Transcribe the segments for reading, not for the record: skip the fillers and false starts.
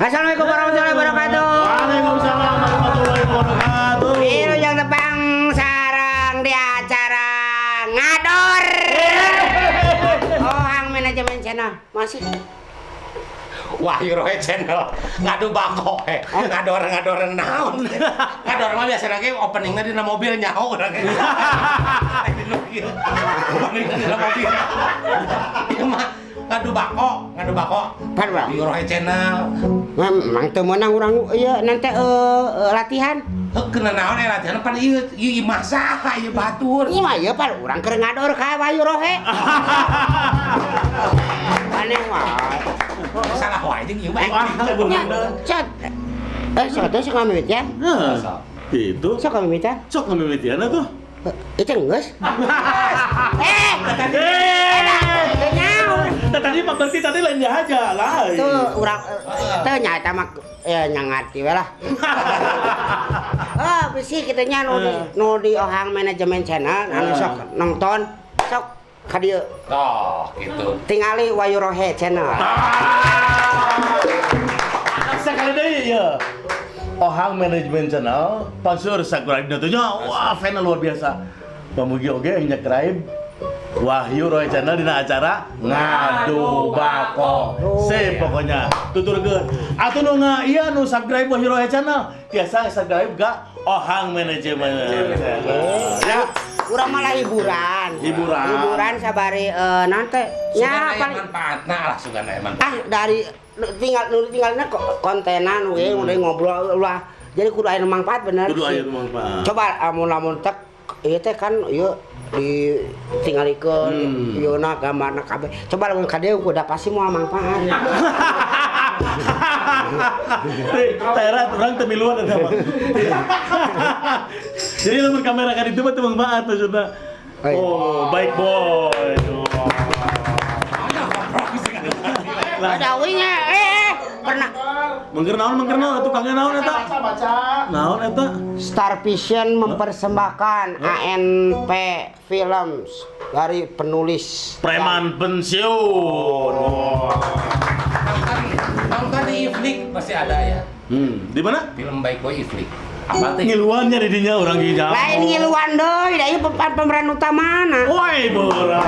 Assalamualaikum warahmatullahi wabarakatuh. Waalaikumsalam warahmatullahi wabarakatuh. Wilujeng tepang sareng di acara ngador. Ohang Manajemen Channel masih. Wahyu Rohe Channel ngadu bako eh ngador ngador naon ngador mah biasa lagi openingnya dina mobil nyaho urang ge. Openingnya dina mobil. Ieu mah ngadu bako, ngadu bako. Pan bang. Wahyu Rohe Channel. Memang teu meunang urang ieu nanti latihan. Heuh kena naon eh latihan pan ieu ieu imah saha ieu batur. Ieu mah ieu pan urang keur ngador ka Wahyu Rohe. Aneh wae. Salah wae jeung ieu mah. Wah, bener. Cot. Sok teh sok ngamimitian. Nah, gitu. Sok ngamimitian. Sok ngamimitian tuh. Itu geus. Eh, teu nyaho. Nah, tadi mah berarti tadi lain aja lah. Tuh urang teu nya eta mah nya ngarti we lah. Oh, bisi kitu nya nu di Ohang Manajemen Channel anu sok nonton sok ka dieu. Toh, gitu. Tingali Wahyu Rohe Channel. Sekali deui ya. Ohang Manajemen Channel, pansur sakura dina teh nya, wah fan luar biasa. Pamugi oge nyekraib Wahyu Roy Channel dina acara ngadu bako. Sip pokoknya tuturkeun. Atuh nu nga ieu nu subscribe Wahyu Roy Channel, tiasa subscribe ga Ohang Manajemen Channel. Ya, Urang malah hiburan. Hiburan. Hiburan sabari naon teh? Sugan Nya aya paling manfaatna lah sugan aya manfaat. ah dari tinggal nu tinggalna kontenan we udah ngobrol ulah. Jadi kudu aya nu manfaat bener. Kudu sih. aya nu manfaat. Coba amun lamun tek ieu teh kan ieu ditinggalikeun ieu na gambarna kabeh. Coba lamun ka dieu udah pasti moal manfaat. Tera urang teu miluan eta mah. Jadi lamun kamera ka ditu mah teu manfaat maksudna. Oh, iya. Oh, baik boy. Oh. Lah, Ada uingnya pernah mengker naon tukangnya naon eta? Baca. Naon eta? Star Vision mempersembahkan ANP Films dari penulis Preman pensiun. Oh. Nonton di Iflik pasti ada ya. Di mana? Film Baik Boy Iflik. Apa teh? Ngiluannya di dinya urang ge jauh. Lain ngiluan deui, da ieu pemeran utamana. Woi, borak.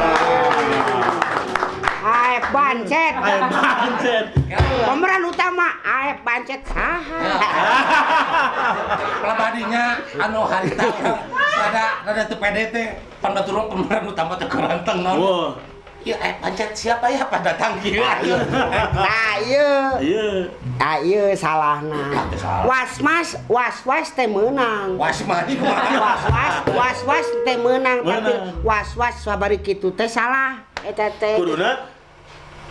Aep Bancet. Ayo pancet. Pemeran utama Aep Bancet saha? Pelabadinya anu harita urang rada rada teu pede teh pan batur pemeran utama teh garanteng naon. Wah, Ieu Aep Bancet siapa ya pada datang kieu. Nah, ieu. iya. Ah, ieu salahna. Salah. Was-mas, was-was teh meunang. Wasma di kumaha? Was-was, was-was teh meunang tapi Meunang. was-was sabari kitu teh salah. Eta teh. Kuduna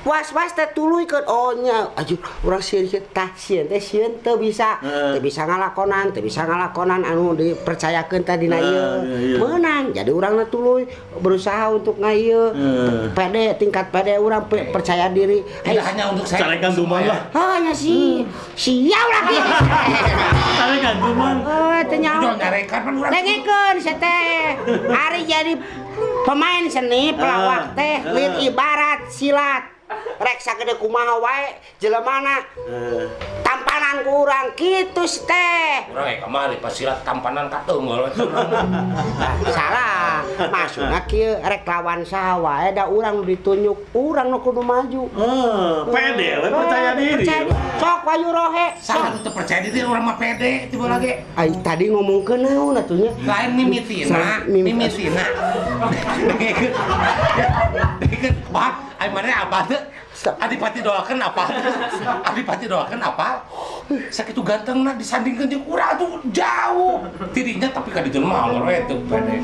Was-was teh tuluykeun oh nya aduh urang sieun sieun tah sieun teh sieun teu bisa Heeh. teu bisa ngalakonan anu dipercayakeun teh dina ieu Heeh, iya, iya. meunang jadi urangna tuluy berusaha untuk ngaieu Heeh. pede tingkat pede urang percaya diri. Tidak hanya untuk saya. Carekan tuman lah. Hanya si siau lagi. Carekan tuman. Oh, teu nyaho. Udah nyarekan pan urang. Dengekeun sia teh. Ari jadi pemain seni pelawak teh lain ibarat silat. Rek sagede kumaha wae jelemana tampanan ku urang kitu sih teh. Urang eh kamari pas silat tampanan kateunggeul. Salah. Maksudna kieu rek lawan saha wae da urang nu ditunjuk, urang nu kudu maju. Pede, we percaya diri. Percaya diri. Sok Wahyu Rohe. Saha nu teu percaya diri urang mah pede tiba lagi. Ai tadi ngomongkeun naon atuh nya? Lain mimitina, Salah, mimitina. Dengekeun. Dengekeun, wah, ai mana apa teh? Adipati doakeun apa? Adipati doakeun apa? Sakitu gantengna disandingkeun jeung urang tuh jauh. Tidinya tapi ka ditu mah we teu pede.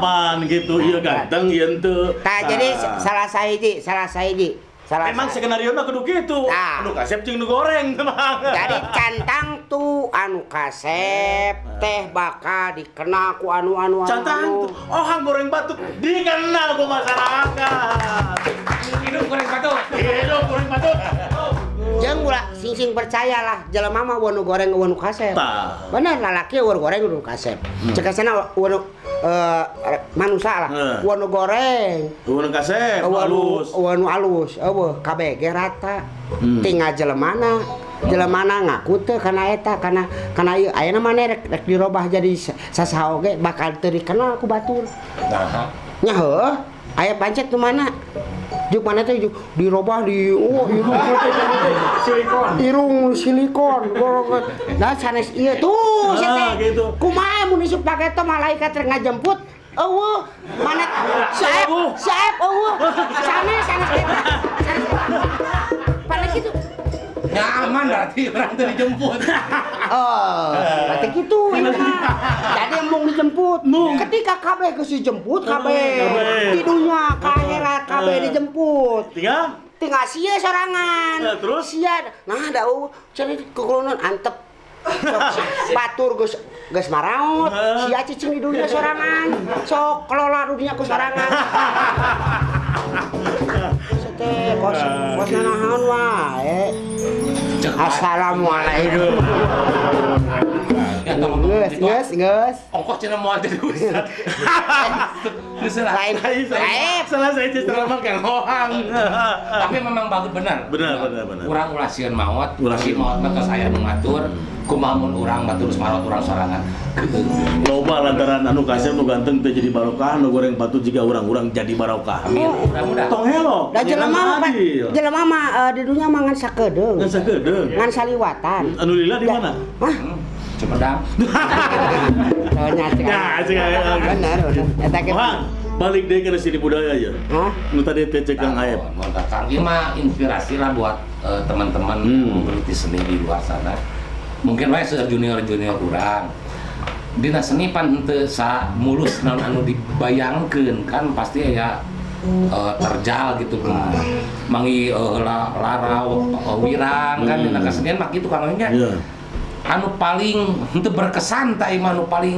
Salapan gitu, iya ganteng, iya henteu. Tah, jadi salah sahiji, salah sahiji. Salah Memang skenario na kudu kitu. Tah. Anu kasep jeung nu goreng memang. Jadi can tangtu anu kasep teh bakal dikenal ku anu anu anu. Can tangtu. Anu. Oh, hang goreng batuk dikenal ku masyarakat. Hidup goreng batu. Hidup goreng batuk. Jeung ulah sing-sing percayalah jelema mah nu goreng nu kasep. Tah. Bener, lalaki euweuh goreng nu kasep. Cek kasena euweuh manusa lah. Euweuh nu goreng. Nu kasep, nu alus. Euweuh nu alus, euweuh kabeh ge rata. Tinggal jelemana. Jelemana ngaku teu kana eta, kana kana ieu ayeuna maneh rek dirobah jadi sasaha oge bakal teu dikenal ku batur. Nah, Nya heuh, aya pancet nu mana? Juk mana teh juk dirobah di oh irung Silikon. Irung silikon. Gorong. Nah, sanes ieu tuh sia teh. Ah, gitu. Kumaha mun isuk pake teh malaikat rek ngajemput? Euweuh, mana saep, Euweuh. saep euweuh. Sanes sanes eta. Sanes. Paling kitu. Ya aman berarti orang teu dijemput. Oh, berarti gitu ini mah. Jadi embung dijemput. Embung. Ketika kabeh geus dijemput kabeh. Kabeh. Di dunya ka akhirat kabeh dijemput. Tinggal Tinggal sia sorangan. Nah, terus? Sia. Nah, da eueuh cari kukulunan antep. Sok, batur geus geus maraot, sia cicing di dunia sorangan. Sok kelola dunia ku sorangan. Sete kos kos nanaon wae. Assalamualaikum. Ya tong Geus, geus, geus. Ongkos cenah moal jadi ustad. Geus lah. Lain lain. Salah saya ceramah Kang Hoang. Tapi memang bagus benar. Benar, benar, benar. Urang ulah sieun maot, Ulah si sieun. maot mah tos aya nu ngatur, kumaha mun urang batur geus maot urang sorangan. Loba lantaran anu kasep nu ganteng teh jadi barokah, nu goreng patut jiga urang-urang jadi barokah. Amin. Mudah-mudahan. Tong helok. Da jelema mah Pak, adil. jelema mah di dunia mah ngan sakedeung. Ngan sakedeung. Ngan saliwatan. Anu lila di mana? Hah? Sumedang. Soalnya cek. Ya, cek. Bener, bener. Eta ge. Hoang, balik deui kana seni budaya ya. Hah? Nu tadi teh cek Kang Aep. Mohon Kang ini mah inspirasi lah buat teman-teman menggeluti seni di luar sana. Mungkin wae seueur junior-junior urang. Dina seni pan henteu sa mulus naon anu dibayangkeun kan pasti aya terjal gitu mangi lara wirang kan dina kesenian mah kitu Kang nya. Anu paling henteu berkesan tah ieu mah anu paling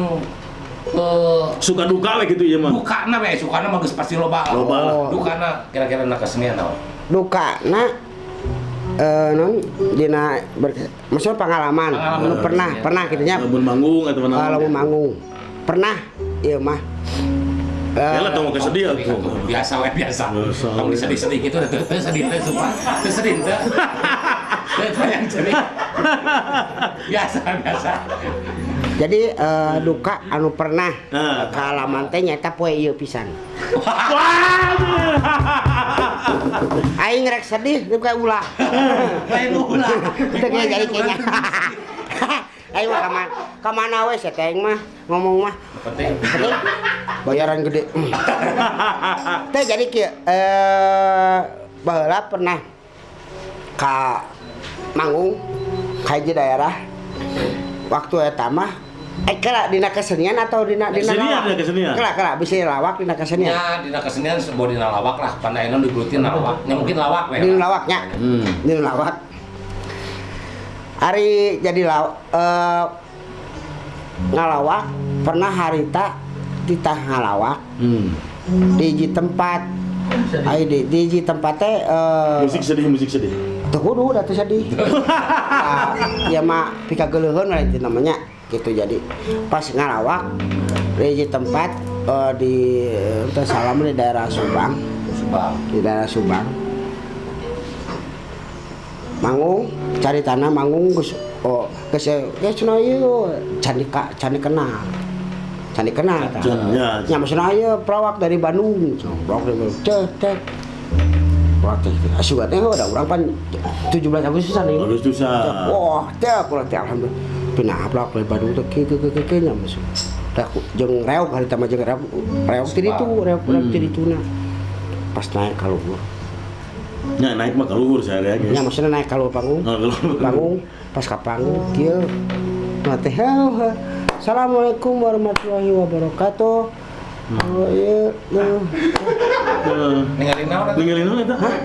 Suka duka we gitu ieu mah. Dukana we, sukana mah geus pasti loba. Loba lah. Dukana kira-kira na kesenian naon? Dukana non dina maksudnya pengalaman. Pengalaman. Anu pernah pernah gitu nya. Lamun manggung atau naon? Lamun manggung. Pernah ieu mah. Ya lah tong kesedih atuh. Biasa we biasa. Biasa Tong we. disedih-sedih gitu teu teu sedih teu sumpah. Teu sedih teu. Teu teu yang sedih. Biasa biasa. Jadi duka anu pernah kaalaman teh nyaeta poe ieu pisan. Wah. Aing rek sedih teu kayak ulah. Lain ulah. Teu kayak jadi kayaknya. Aing mah kamana kamana we sia teh aing mah ngomong mah. Penting. Penting bayaran gede. Teh jadi kieu baheula pernah ka manggung ka hiji daerah waktu eta mah kela dina kesenian atau dina dina Kesenian, lawak? dina kesenian. Kela kela bisa lawak dina kesenian. Nya dina kesenian sebuah dina lawak lah, pan ayeuna digelutin lawak. Nya mungkin lawak we. Dina lawaknya. Dina lawak. Ari jadi ngalawak pernah harita titah ngalawak di hiji tempat. Ai di hiji tempat teh Musik sedih, musik sedih. Teu kudu da teu sedih. Nah, ya mah pikageuleuheun lah itu namanya gitu. Jadi pas ngalawak di hiji tempat di teu salam di daerah Subang. Subang. Di daerah Subang. Manggung cari tanah manggung geus oh geus geus cenah ieu can can dikenal. Can dikenal tah. Can, ya. Nya maksudna ieu pelawak dari Bandung, cenah pelawak dari Bandung. Ceh teh. Pelawak teh asup teh udah urang pan 17 Agustusan ieu. Agustusan. Wah, teh urang teh alhamdulillah. Pindah pelawak dari Bandung teh kieu kieu kieu kieu nya masuk. Teh jeung reog harita mah jeung reog, reog ti ditu, reog reog ti dituna. Pas naik ka luhur. Ya, naik mah ka luhur saya ya, guys. Ya, maksudnya naik ka luhur panggung. Oh, ka luhur. Panggung, pas ka panggung kieu. Nah teh, heuh, heuh. Assalamualaikum warahmatullahi wabarakatuh. Oh iya. Ningali naon atuh? Ningali naon eta? Hah?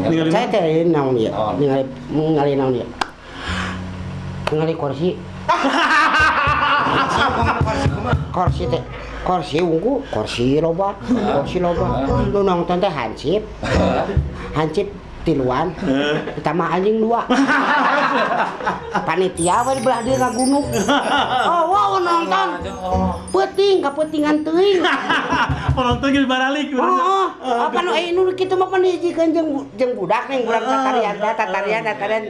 Ningali Saya teh naon ieu? Oh. Ningali ningali naon ieu? Ningali kursi. Kursi teh kursi unggul, kursi loba, kursi loba. Nu nonton teh hansip. Hansip tiluan, ditambah anjing dua. Panitia we di belah dieu ngagunuk. Oh, wow nonton. Peuting kapeutingan teuing. Penonton geus baralik. Oh, apa nu nu kitu mah pan dihijikeun jeung budak ning budak tatarian teh, tatarian tatarian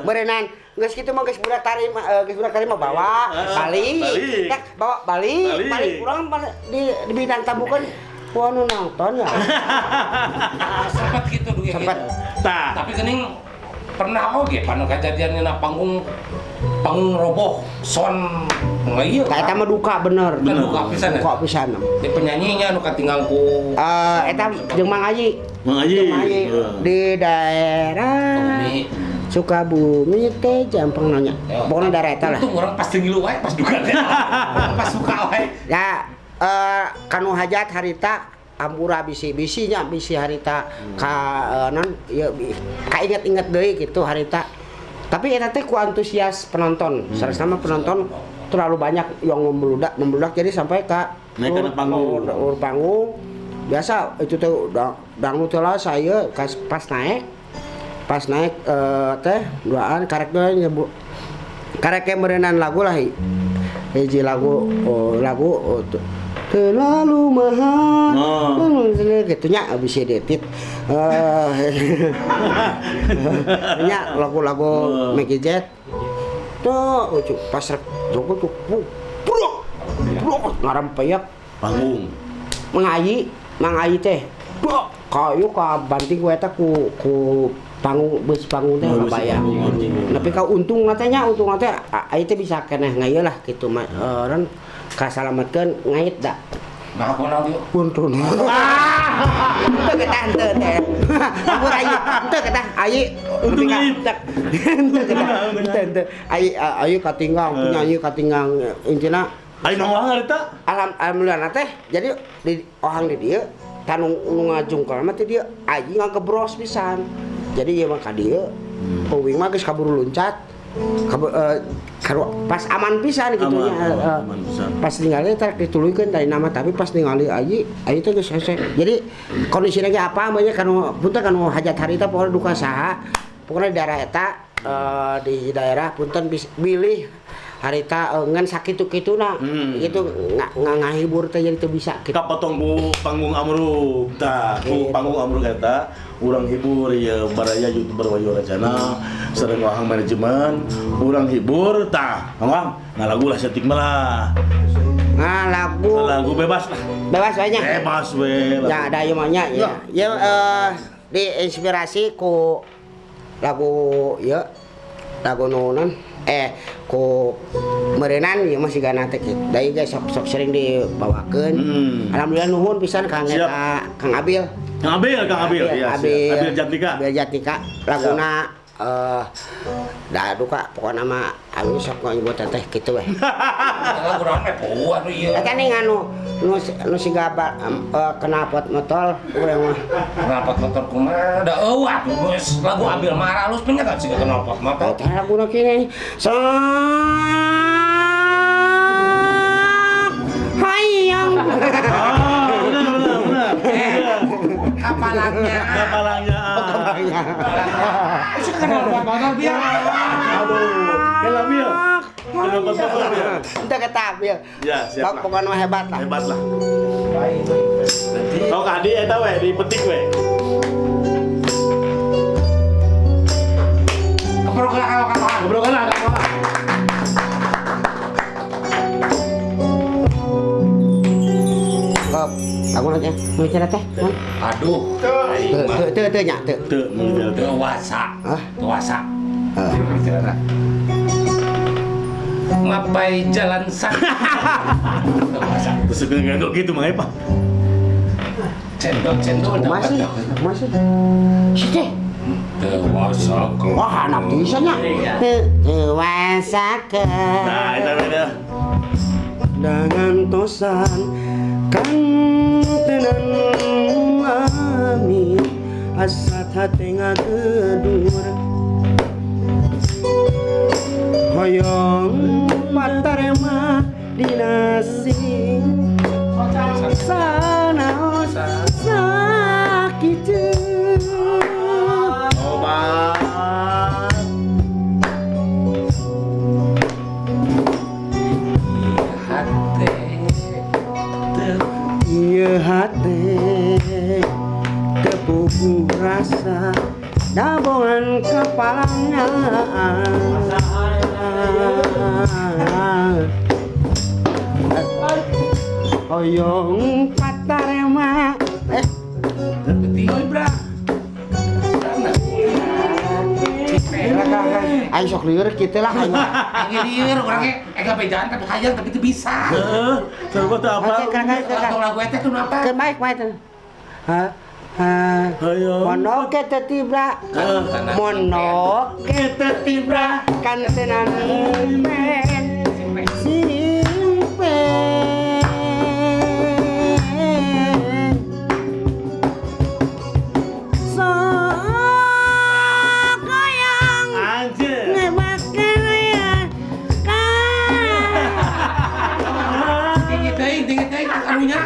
meureunnan. Geus kitu mah geus budak tari geus budak tari mah bawa balik. Teh bawa balik, balik urang di bidang tabukeun. Wah nu nonton ya. Sempat gitu duit Sempat. Tah. Tapi geuning pernah oge panu kajadian dina panggung panggung roboh son ieu. Tah eta mah duka bener. Bener. Duka pisan ya? Duka pisan. Di penyanyinya nu katinggal ku Eta jeung Mang Ayi. Mang Ayi. Mang Ayi di daerah Sukabumi. Sukabumi teh jampang nanya. Pokoknya daerah eta lah. Untung urang pas ngilu wae pas duka teh. Pas suka wae. Ya kanu hajat harita ampura bisi-bisinya bisi harita ka non ya kainget-inget deui gitu harita. Tapi eta teh ku antusias penonton. Sareng mah penonton terlalu banyak yang membludak jadi sampai ka naik ke panggung. Panggung. Biasa itu teh dangdut lah saya pas naik teh duaan karek teh nyebut karek meureunan lagu lah hiji lagu lagu terlalu mahal gitu nya abis edit nya lagu-lagu Mickey Jet tuh pas jogo tuh brok brok ngarampeyak panggung Mang Ayi teh brok kayu ka banting ku eta ku panggung bus panggung teh kabayang. Tapi ka untung teh nya untung teh Ayi teh bisa keneh ngaieu lah kitu mah ran kasalametkeun ngait da. Nah, aku naon ieu? Untung. Teu ketah teu teh. Ampun Ayi, teu ketah Ayi. Untung Ayi. Teu ketah. Teu. Ayi Ayi katinggang, penyanyi katinggang intina. Ayi nongol harita? Alhamdulillah teh. Jadi di ohang di dieu tanu nu ngajungkel mah teh dieu Ayi ngagebros pisan. Jadi ieu mah ka dieu. Uing mah geus kaburu loncat. Pas aman pisan gitu nya. Pas ningali teh dituluykeun tadi nama tapi pas ningali Ayi, Ayi teh geus hese. Jadi kondisina ge apa mah nya kanu punten kanu hajat harita pokona duka saha. Pokona di daerah eta di daerah punten bilih harita ngan sakitu-kituna gitu ngahibur teh jadi teu bisa kitu. Kapotong ku panggung amruk. Tah, ku panggung amruk eta urang hibur ya baraya YouTuber Wahyu Roy Channel sareng Wahang manajemen urang hibur tah. Wahang ngalagu lah setik mah lah. Ngalagu. Ngalagu bebas lah. Bebas we nya. Bebas we. Ya ada ieu mah nya ya. Ya diinspirasi ku lagu ieu lagu nu non ku meureunan ieu mah sigana teh kitu. Da ieu ge sok sering dibawakeun. Alhamdulillah nuhun pisan Kang eta Kang Abil. Kang Abil, Kang Abil. Iya, Abil Jatnika. Abil Jatnika laguna da duka pokona mah abi sok nyebut teteh kitu we. Lagu naon teh poho atuh ieu. Eta ning anu nu siga knalpot motor urang mah. Knalpot motor kumaha? Da eueuh atuh geus lagu Abil mah alus nya kan siga knalpot motor. Eta laguna kieu sok hayang. Oh, benar. Kapalangnya. Kapalangnya. Oh, kapalangnya. Itu knalpot motor biar. Aduh, kela Bil. Knalpot motor Bil. Entah kata Bil. Ya, siap lah. Pokoknya hebat lah. Hebat lah. Sok adi eta we dipetik we. Keprok lah kalau. Keprok lah kalau. Aku nanya, mau bicara teh? Aduh. Teu teu nya teu. Teu dewasa. Dewasa. Bicara. Mapai jalan sang. Dewasa. Terus ngangguk gitu mah Pak. Cendol-cendol masih. Masih. Si teh. Dewasa. Wah, anak bisa nya. Dewasa ke. Nah, eta beda. Dengan tosan kan Sanaos sakitu. Obat. Hate teu Ieu hate teu puguh rasa dabongan kepalanya. Hoyong patarema Penting bra. Aing sok lieur kitu lah aing. Aing lieur urang ge ega bejaan tapi hayang tapi teu bisa. Heeh, coba teu apa? Oke, keren, keren, keren. Lagu lagu eta tuh apa? Ke baik baik. Ha ha. Hoyong. Monoke teu tibra. Monoke teu tibra kantenan men. Simpen. Sok goyang Anjir. ngebakeun ka. Tinggi teuing karunya.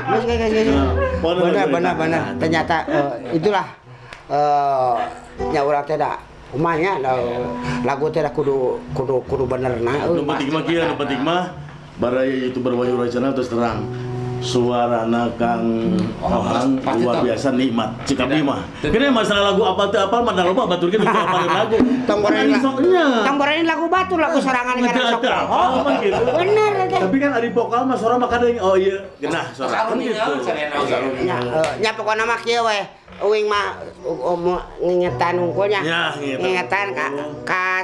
Benar, benar, benar. Ternyata itulah nya urang teh da kumanya lagu teh da kudu kudu kudu bener na. Nu penting mah kieu, nu penting mah baraya YouTuber Wahyu Roy Channel terus terang suarana Kang Ohang Pasti luar tahu. biasa nikmat. Cik abdi mah. Kena masalah lagu apa teu apal mah da loba batur ge teu apalin lagu. Tong borein Kan sok nya. Tong borein lagu batur lagu sorangan Teu kana sok. teu apal mah gitu. Bener teh. Tapi kan ari vokal mah suara mah kadang oh iya genah suara kan gitu. Nya nya pokona mah kieu we. Uing mah ngingetan unggulnya. Ya, ngingetan. Ngingetan ka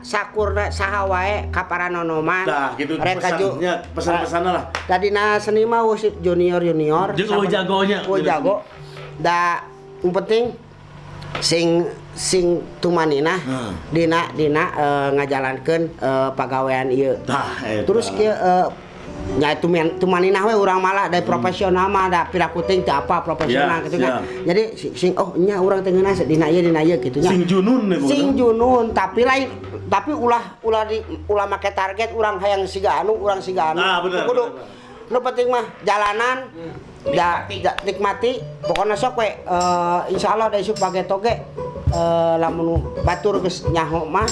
sakurna saha wae ka paranonoman. Tah gitu Rek kaju. pesannya, pesan-pesanna lah. Tadina seni mah junior junior. Jeung eueuh jagonya. Eueuh jago. Da yang penting sing sing tumaninah dina dina ngajalankeun pagawean ieu. Tah eta. Terus kieu nya tumaninah we urang malah dari profesional mah da piraku teuing teu apa profesional Ya, gitu kan. siap. Jadi sing oh nya urang teh ngeunah dina ieu kitu nya. Sing junun nih Sing junun tapi lain tapi ulah ulah di ulah make target urang hayang siga anu urang siga anu. Nah, bener, Kudu. bener, bener. Nu penting mah jalanan nikmati pokoknya sok we insyaallah da isuk pageto ge lamun batur geus nyaho mah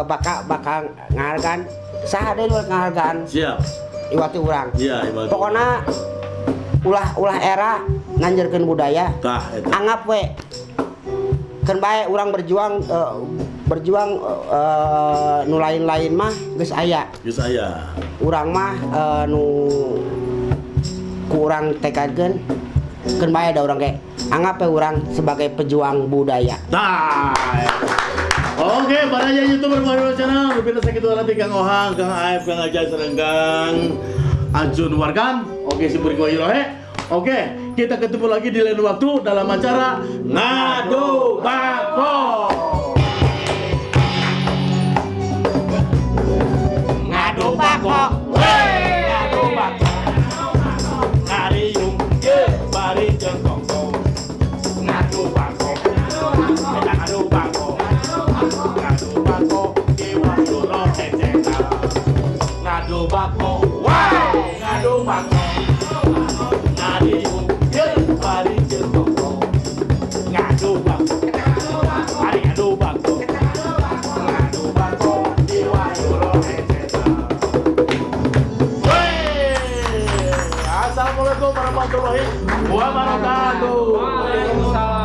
bakal bakal ngahargaan saha deui nu ngahargaan Siap. iwati urang. Iya, iwati. Pokokna ulah ulah era nganjerkeun budaya. Tah eta. Anggap we keun bae urang berjuang berjuang nu lain-lain mah geus aya. Geus aya. Urang mah nu ku urang tekadkeun keun bae da urang ge. Anggap we urang sebagai pejuang budaya. Tah. Oke, baraya YouTuber Wahyu Channel, pimpinan sakitu nanti Kang Ohang, Kang Aep, Kang Ajay, sareng Kang Ajun Wargan. Oke, si Wahyu Rohe. Oke, kita ketemu lagi di lain waktu dalam acara Ngadu Bako. Ngadu Bako. Ngadu Bako. Ngariung ye bari jeung kongko. Ngadu Bako. Eta ngadu bako. Ngadu bako di Wahyu Rohe Channel. Ngadu bako. Wow, ngadu bako. Ngariung ye bari jeung kongko. Ngadu bako. Ari ngadu bako. Ngadu bako di Wahyu Rohe Channel. Wey! Assalamualaikum warahmatullahi wabarakatuh. Waalaikumsalam.